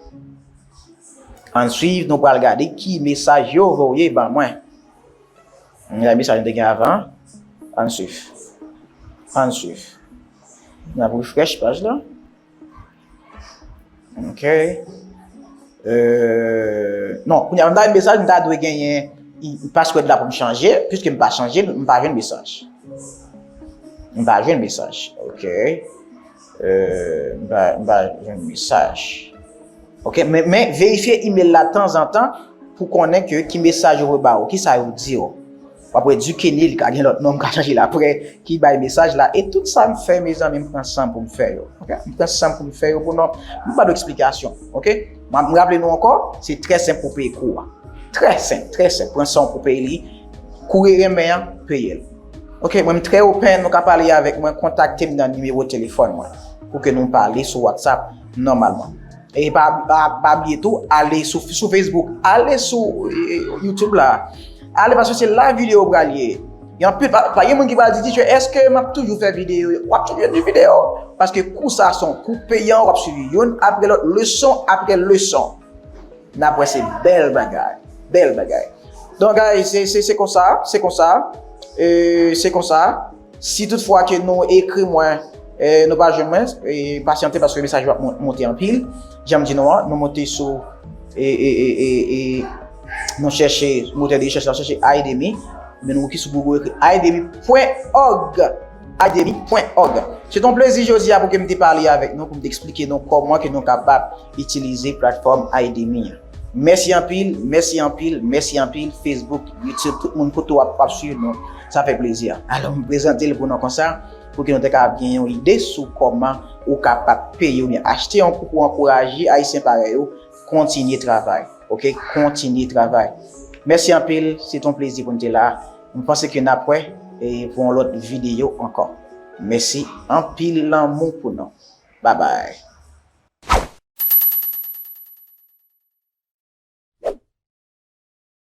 Ann swiv, nou pral gade ki mesaj yo voye ban mwen. Gade mesaj nou te gen avan. Ann swiv. Ann swiv. N ap refresh paj la. Ok. Euh, non, kounye a, m ta gen mesaj, m ta dwe genyen, I- password la pou m chanje, piske m pa chanje l, m pa jwenn mesaj. M pa jwenn mesaj. Ok. Euh, m pa, m pa jwenn mesaj. Ok, men, men verifye email la tanzantan pou konnen ke ki mesaj yo voye ba ou, ki sa yo di w. W ap wè Dukenil, ka gen lòt non m ka chanje l apre, ki bay mesaj la. E tout sa m fè, mezanmi, m pran san pou m fè yo. Ok? M pran san pou m fè yo pou nou. M ba nou eksplikasyon. Ok? M, m raple nou ankò, se trè senp pou peye kou a. Trè senp, trè senp. Pran san w pou peye li. Kou ou renmen an, peye l. Ok, mwen m trè open, nou ka pale avèk mwen, kontakte m nan nimewo telefòn mwen. Pou ke nou pale sou WhatsApp nòmalman. E pa, pa, pa bliye tou, ale sou, sou Facebook, ale sou eh, YouTube la. Ale paske se la videyo pral ye. Gen anpil, pa, pa gen moun ki pral di, "Teacher, èske m ap toujou fè videyo?" W ap toujou fè videyo. Paske kou sa se yon kou peyan, w ap swiv youn apre lòt, leson apre leson. N ap wè se bèl bagay. Bèl bagay. Donk, guys, se, se, se konsa, se konsa, e, se konsa. Si toutfwa ke nou ekri mwen, e, nou pa jwenn mwen, e, pasyante paske mesaj yo ap mon- monte anpil. Jan m di nou an, nou monte sou, e, e, e, e, e, nou chèche, motè de rechèch la, chèche Aide Me. Men nou ki sou Google ekri aide me pwen òg. Aide me pwen òg. Se t on plezi jodi a pou ke m te pale avèk nou, pou m te eksplike nou kòman ke nou kapab itilize platfòm Aide Me an. Mèsi anpil, mèsi anpil, mèsi anpil, Facebook, YouTube, tout moun kote w ap, w ap swiv nou. Sa fè plezi. Alò, m prezante l pou nou konsa, pou ke nou te kapab gen yon ide sou kòman ou kapab peye oubyen achte yon kou pou ankouraje Ayisyen parèy ou kontinye travay. Ok? Kontinye travay. Mèsi anpil, se t on plezi pou n te la. M panse ke n ap wè e pou yon lòt videyo ankò. Mèsi anpil, lanmou pou nou. Babay.